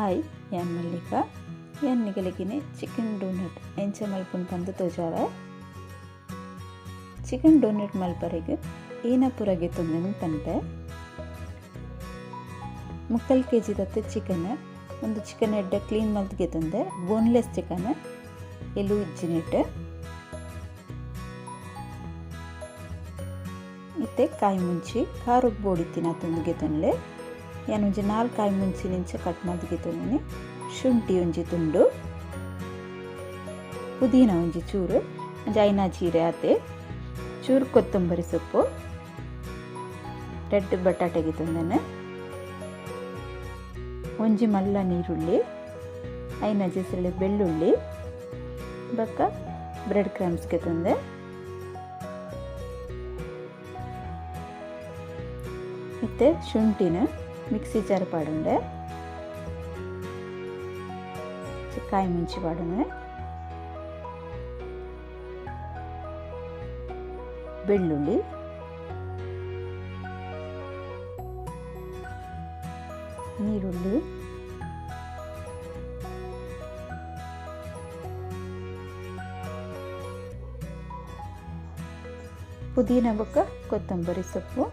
Hi ಯಾನ್ ಮಲ್ಲಿಕಾ ಯಾನ್ ನಿಗಲಿಗಿನೆ chicken doughnut ಎಂಚ ಮಲ್ಪುನ್ ಪಂದ್ ತೋಜಾವೆ. ಚಿಕನ್ ಡೋನಟ್ ಮಲ್ಪರೆಗ್ ಏನ ಪೂರ ಗೆತೊಂದೆನ್ ಪನ್ಪೆ. 3/4 ಕೆಜಿ ದತ್ತ ಚಿಕನ್ ಒಂದು ಚಿಕನ್ ಎಡ್ಡೆ ಕ್ಲೀನ್ ಮಲ್ತ್ ಗೆತೊಂದೆ, ಬೋನ್ಲೆಸ್ ಚಿಕನ್ ಎಲು ಇಜ್ಜಿನೆಟ್. ಇತ್ತೆ ಕಾಯಿ ಮುಂಚಿ ಖಾರಗ್ ಬೋಡಿತ್ತಿನ ತುಂಡು ಗೆತೊನ್ಲೆ. ಯಾನ್ ಒಂಜಿ 4 ಕಾಯಿ ಮುಂಚಿ ನಿಂಚ ಕಟ್ ಮಲ್ತ್ ಗೆತೊಂದಿನಿ. ಶುಂಠಿ ಒಂಜಿ ತುಂಡು, ಪುದೀನ ಒಂಜಿ ಚೂರು, ಒಂಜಿ ಐನಾ ಜೀರೆ ಆತೆ, ಚೂರು ಕೊತ್ತಂಬರಿ ಸೊಪ್ಪು, ರೆಡ್ ಬಟಾಟೆ ಗೆತೊಂದೆನ್, ಒಂಜಿ ಮಲ್ಲ ನೀರುಳ್ಳಿ, ಐನಾ ಜಿಸಳೆ ಬೆಳ್ಳುಳ್ಳಿ, ಬೊಕ್ಕ ಬ್ರೆಡ್ ಕ್ರಮ್ಸ್ ಗೆತೊಂದೆ. ಇತ್ತೆ ಶುಂಠಿನ ಮಿಕ್ಸಿ ಜಾರ್ ಪಾಡುಂಡೆ, ಕಾಯಿ ಮುಂಚಿ ಪಾಡುಂಡೆ, ಬೆಳ್ಳುಳ್ಳಿ, ನೀರುಳ್ಳಿ, ಪುದೀನ ಬೊಕ್ಕ ಕೊತ್ತಂಬರಿ ಸೊಪ್ಪು,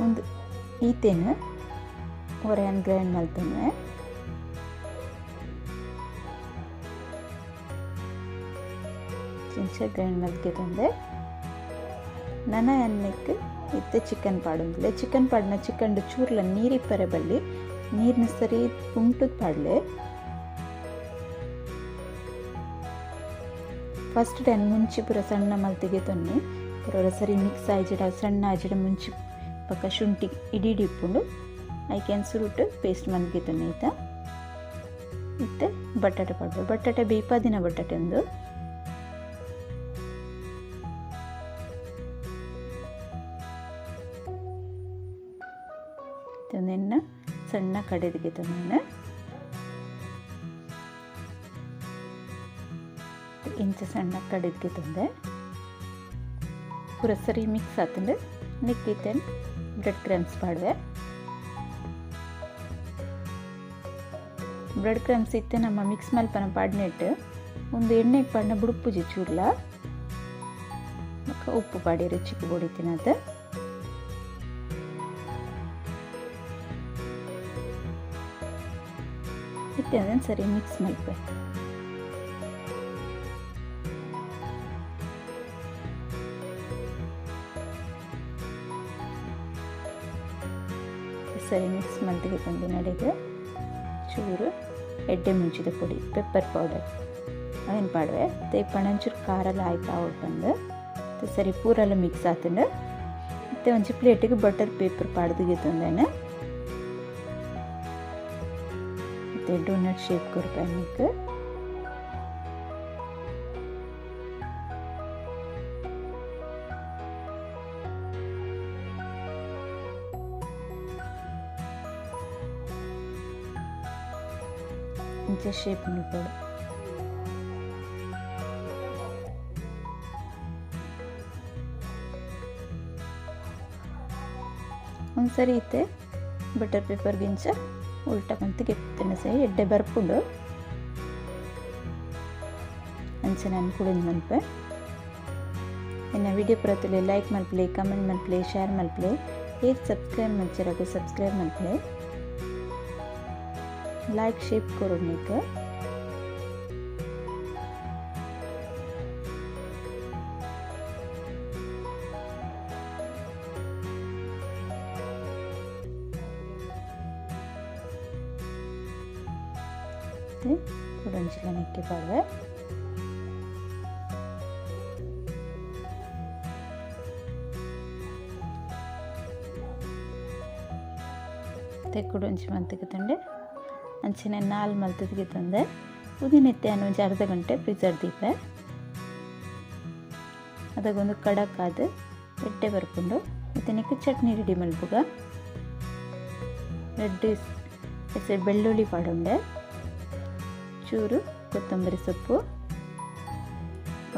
ಒಂದು ಈತೆನ ಒರೆಯನ್ ಗ್ರೈಂಡ್ ಮಲ್ತೊನ್ವೆ. ಚಿಂಚ ಗ್ರೈಂಡ್ ಮಲ್ಗೆತೊಂದೆ. ನನ ಅನ್ನಕ್ಕೆ ಇತ್ತೆ ಚಿಕನ್ ಪಾಡೊಂದಿಲ್ಲ. ಚಿಕನ್ ಪಾಡಿನ ಚಿಕನ್ ಚೂರ್ಲ ನೀರಿಪ್ಪರೆ ಬಲ್ಲಿ, ನೀರಿನ ಸರಿ ಪುಂಟುದ್ ಪಾಡ್ಲೆ. ಫಸ್ಟ್ ಟೈಮ್ ಮುಂಚಿ ಪೂರ ಸಣ್ಣ ಮಲ್ತಿಗೆ ತೊನ್ನಿ ಪೂರ ಸರಿ ಮಿಕ್ಸ್ ಆಯ್ಜಿಡ ಸಣ್ಣ ಆಯ್ಜಿಡ ಮುಂಚಿ ಪಕ್ಕ ಶುಂಠಿ ಇಡೀ ಇಪ್ಪುಂಡು ಐಕೆನ್ ಸುರುಟು ಪೇಸ್ಟ್ ಮಲ್ಗೆ ತೊನ್ನಿ ಆಯ್ತಾ. ಇತ್ತೆ ಬಟಾಟೆ ಪಾಡ್ವೆ. ಬಟಾಟೆ ಬೇಪಾದಿನ ಬಟಾಟೆ ಒಂದು ನಿನ್ನ ಸಣ್ಣ ಕಡೆದಿಗೆ ತೊನ್ನೆ. ಇಂಚ ಸಣ್ಣ ಕಡೆದಿಗೆ ತಂದೆ ಪೂರ ಸರಿ ಮಿಕ್ಸ್ ಆತಂಡು. ನಿಕ್ಕಿತ್ತೇನು ಬ್ರೆಡ್ ಕ್ರಮ್ಸ್ ಪಾಡುವೆ. ಬ್ರೆಡ್ ಕ್ರಮ್ಸ್ ಇತ್ತೆ ನಮ್ಮ ಮಿಕ್ಸ್ ಮಲ್ಪನ ಪಾಡ್ನೆಟ್ಟು ಒಂದು ಎಣ್ಣೆಗೆ ಪಾಡಿನ ಬುಡುಪುಜಿ ಚೂರ್ಲ ಉಪ್ಪು ಪಾಡಿ ರುಚಿಗೆ ಬೊಡಿತಿನದು. ಇತ್ತೆ ಅದನ್ನು ಸರಿ ಮಿಕ್ಸ್ ಮಲ್ಪೆ. ಸರಿ ಮಿಕ್ಸ್ ಮಲ್ತಿಗೆ ತಂದು ನಡೆಗೆ ಚೂರು ಎಡ್ಡೆ ಮುಂಚಿದ ಪುಡಿ ಪೆಪ್ಪರ್ ಪೌಡರ್ ಅವೇನು ಪಾಡುವೆ. ತೇಪಣ್ಣ ಒಂಚೂರು ಖಾರೆಲ್ಲ ಆಯ್ತಾ ಬಂದು ಸರಿ ಪೂರೆಲ್ಲ ಮಿಕ್ಸ್ ಆತಂಡು. ಮತ್ತು ಒಂಚು ಪ್ಲೇಟಿಗೆ ಬಟರ್ ಪೇಪರ್ ಪಾಡ್ದಿಗೆ ತಂದೇನೆ. ಮತ್ತು ಡೋನಟ್ ಶೇಪ್ ಕೊಡ್ಬೇಕು. ಇಂಚ ಶೇಪ್ ಮಲ್ಪೊಡು. ಒಂದ್ಸರಿ ಇತ್ತೆ ಬಟರ್ ಪೇಪರ್ ಗಿಂಚ ಉಲ್ಟಾ ಮಂತಿಗೆ ಸರಿ ಎಡ್ಡೆ ಬರ್ಪುಂಡು. ಅಂಚೆ ನಾನು ಕುಡಿದು ಮಲ್ಪೆ. ಇನ್ನು ವಿಡಿಯೋ ಪುರತಲೆ ಲೈಕ್ ಮಲ್ಪಲೆ, ಕಮೆಂಟ್ ಮಲ್ಪಲೆ, ಶೇರ್ ಮಲ್ಪಲೆ, ಏತ್ ಸಬ್ಸ್ಕ್ರೈಬ್ ಮಲ್ಚರಾಗ ಸಬ್ಸ್ಕ್ರೈಬ್ ಮಲ್ಪಲೆ, ಲೈಕ್ ಶೇಪ್ ಕೊರೊಡ್ನಿಕ್. ಕುಡೊಂಜಿಲ ನೆಕ್ಕೆ ಪಾಡುವೆ. ಕುಡೊಂಜಿ ಮಂತಿಗೆ ತಂಡೆ ಅಂಚಿನ 4 ಮಲ್ತಿಗೆ ತಂದೆ. ಉದಿನೆತ್ತೆ ಒಂಜಿ ಅರ್ಧ ಗಂಟೆ ಫ್ರಿಜರ್ ದೀಪೆ. ಅದಕ್ಕೊಂದು ಕಡಕಾದ ಎಡ್ಡೆ ಬರ್ಪುಂಡು. ಮತ್ತು ಚಟ್ನಿ ರೆಡಿ ಮಲ್ಪುಗ. ರೆಡ್ ಹೆಸರು ಬೆಳ್ಳುಳ್ಳಿ ಪಾಡುಂಡೆ, ಚೂರು ಕೊತ್ತಂಬರಿ ಸೊಪ್ಪು,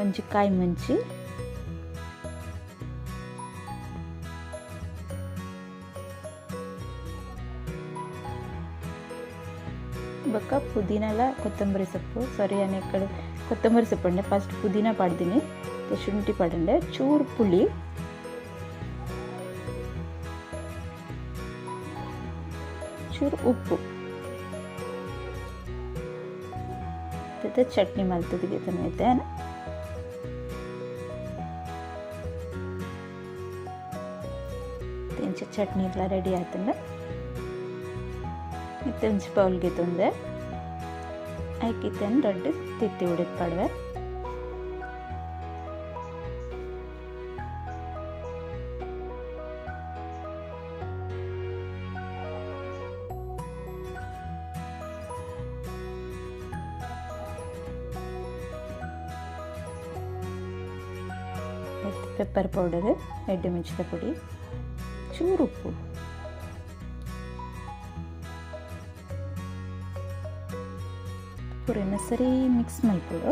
ಒಂಜಿ ಕಾಯಿ ಮುಂಚಿ, ಬೊಕ್ಕ ಪುದೀನಲ ಕೊತ್ತಂಬರಿ ಸೊಪ್ಪು ಸಾರಿ ಅನೇಕಡೆ ಕೊತ್ತಂಬರಿ ಸೊಪ್ಪು ಉಂಡೆ ಫಸ್ಟ್ ಪುದೀನ ಪಾಡ್ದಿನಿ ಶುಂಠಿ ಪಾಡಂಡೆ ಚೂರು ಪುಳಿ ಚೂರು ಉಪ್ಪು ಚಟ್ನಿ ಮಲ್ತದಿಗೆ ತನ್ನೈತೆ ಇಂಚ ಚಟ್ನಿ ಎಲ್ಲ ರೆಡಿ ಆತಂಡ ಇತ್ತೆ ಒಂಜಿ ಬೌಲ್ಗೆ ತೊಂದೆ ಐಕಿತ್ತೇನು ರಡ್ಡು ತಿತ್ತಿ ಉಡಿದ್ ಪಾಡ್ವೆ ಪೆಪ್ಪರ್ ಪೌಡರ್ ಎಡ್ಡೆ ಮೆಂಚಿದ ಪುಡಿ ಚೂರು ಉಪ್ಪು ಪೂರೆನ ಸರಿ ಮಿಕ್ಸ್ ಮಲ್ಪೊಡು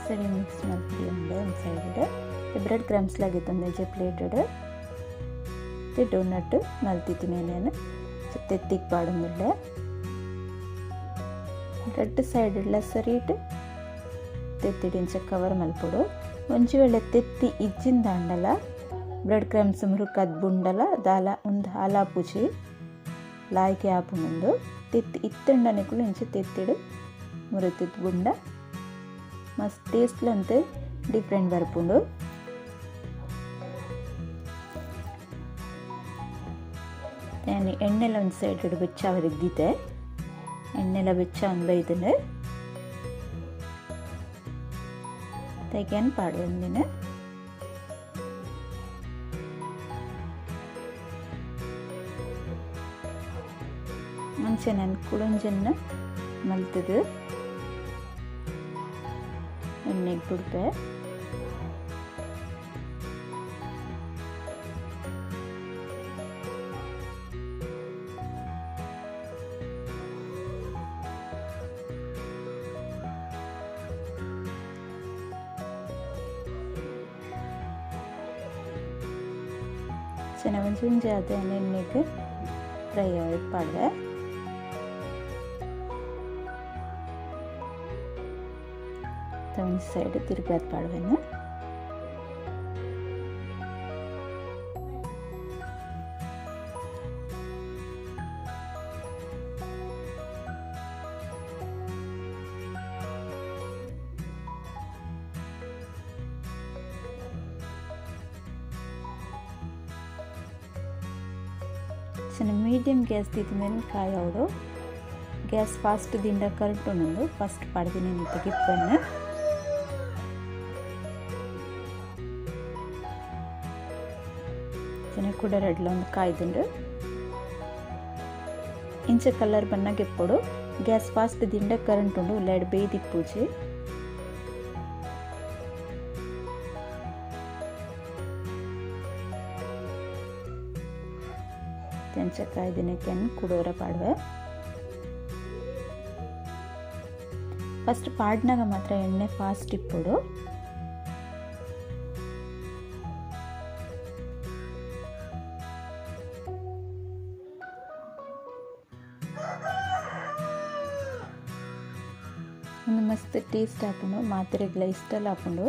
ಸರಿ ಮಿಕ್ಸ್ ಮಾಡ್ತೀವಿ ಒಂದು ಸೈಡ್ ಬ್ರೆಡ್ ಕ್ರಮ್ಸ್ ಲಾಗಿತ್ತೊಂದು ಪ್ಲೇಟೆಡ್ ಡೋನಟ್ ಮಲ್ತಿದ್ದೀನಿ ನಾನು ತೆತ್ತಿಗೆ ಪಾಡೊಂದಿಲ್ಲ ರೆಡ್ ಸೈಡ್ ಎಲ್ಲ ಸರಿಟ್ ತೆತ್ತಿಡಿಂಚ ಕವರ್ ಮಲ್ಪೊಡು ಒಂಜಿ ವೇಳೆ ತೆತ್ತಿ ಇಜ್ಜಿಂದಾಂಡಲ ಬ್ರೆಡ್ ಕ್ರಮ್ಸ್ ಮುರುಕದ್ ಬುಂಡಲ ದಾಲ ಒಂದು ಹಾಲಾಪುಜಿ ಲಾಯ್ಕೆ ಆಪುಂಡು ತೆತ್ತಿ ಇತ್ತಂಡನೆಕುಲು ಇಂಚ ತೆತ್ತಿಡು ಮುರುತಿದ್ ಬುಂಡ ಮಸ್ತ್ ಟೇಸ್ಟ್ಲಂತೆ ಡಿಫ್ರೆಂಟ್ ಬರ್ಪುಂಡು ನಾನು ಎಣ್ಣೆಲ್ಲ ಒಂದು ಸೈಡ್ ಬೆಚ್ಚ ಅವರಿದ್ದಿದ್ದೆ ಎಣ್ಣೆಲ್ಲ ಬೆಚ್ಚ ಒಂದು ಬೈದಂಡು ತೆಗೆನ್ ಪಾಡು ಒಂದಿನ ಮುಂಚೆ ನಾನು ಕುಡೊಂಜನ್ನು ಮಲ್ತದು ಎಣ್ಣೆಗೆ ಬಿಡ್ಪೆ ಚೆನ್ನಾಗಿ ಒಂಜಿ ಅದೇ ಎಣ್ಣೆಗೆ ಫ್ರೈ ಆಗಿ ಪಾಡ್ವೆ ಒಂದು ಸೈಡ್ ತಿರುಗಾದ ಪಾಡ್ವೆನು ಚೆನ್ನಾಗಿ ಮೀಡಿಯಮ್ ಗ್ಯಾಸ್ ತಿದ್ದ ಕಾಯೋಡು ಗ್ಯಾಸ್ ಫಾಸ್ಟ್ ದಿಂದ ಕರೆಂಟ್ ಉಂಡು ಫಸ್ಟ್ ಪಾಡ್ದಿನಿ ತೆಗಿಪ್ಪನ್ನು ಚೆನ್ನಾಗಿ ಕೂಡ ರೆಡ್ಲ ಒಂದು ಕಾಯ್ದುಂಡು ಇಂಚ ಕಲರ್ ಬಣ್ಣಗೆ ಎಪ್ಪೊಡು ಗ್ಯಾಸ್ ಫಾಸ್ಟ್ ದಿಂಡ ಕರೆಂಟ್ ಉಂಡು ಉಲ್ಲಾಡ್ ಬೇಯ್ದಿಪ್ಪೂಜಿ ಅಂಚ ಕಾಯ್ದಿನಕ್ಕೆ ಕುಡೋರ ಪಾಡುವೆ ಫಸ್ಟ್ ಪಾಡ್ನಾಗ ಮಾತ್ರ ಎಣ್ಣೆ ಫಾಸ್ಟ್ ಇಪ್ಪೊಡು ಒಂದು ಮಸ್ತ್ ಟೇಸ್ಟ್ ಆಪುಂಡು ಮಾತ್ರೆಗಳ ಇಷ್ಟಲ್ಲ ಆಪುಂಡು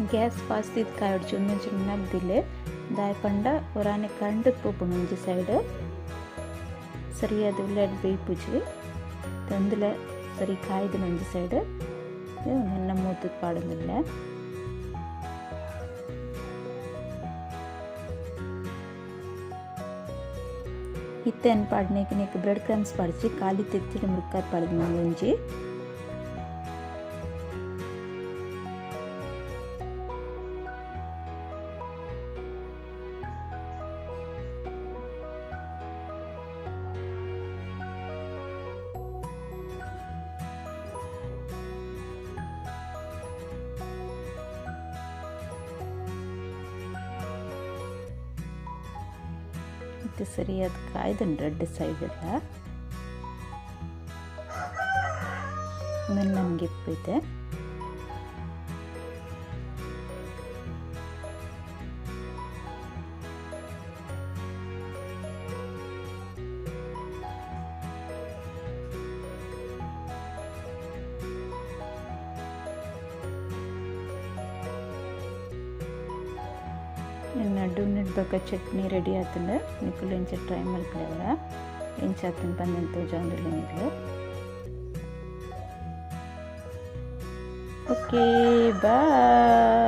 ಗ್ಯಾಸ್ ಫಾಸ್ಟ್ ಇದು ಕಾಯೊಡ್ಚಿ ಒಂದೊಂಚೂರು ನಬ್ದಿಲೆ ದಾಯ ಪಂಡ ಒರಾನೆ ಕರೆಂಟ್ ಪೋಪುಂಡು ಒಂಜಿ ಸೈಡ್ ಸರಿಯಾದ ಉಲ್ಲಾಡ್ ಬೇಯ್ಪುಜಿ ತಂದುಲ ಸರಿ ಕಾಯ್ದಿನ ಒಂಜಿ ಸೈಡ್ ಎಣ್ಣೆ ಮೂತದ ಪಾಡೊಂದಿಲ್ಲ ಇತ್ತೆ ಅನ್ ಪಾಡ್ನೆಕ್ ನೆಕ್ ಬ್ರೆಡ್ ಕ್ರಮ್ಸ್ ಪಾಡ್ಜಿ ಖಾಲಿ ತೆತ್ತಿಡ್ ಮುರ್ಕಾದ್ ಪಾಡ್ದ್ ಒಂಜಿ. ಸರಿಯಾದ ಕಾಯ್ದನ್ ರೆಡ್ ಸೈಡ್ ಎಲ್ಲ ನನ್ಗೆ ಇಪ್ಪಿದೆ. ಡೂನಟ್ ಬೊಕ್ಕ ಚಟ್ನಿ ರೆಡಿ ಆತುಂಡು. ನಿಕುಲು ಎಂಚ ಟ್ರೈ ಮಲ್ಪುಲೆವರ ಎಂಚ ಆತುಂಡು ಪಂದ್ ತೋಜಾವೊಂದುಲ್ಲೆ ನಿಕುಲು. Okay bye.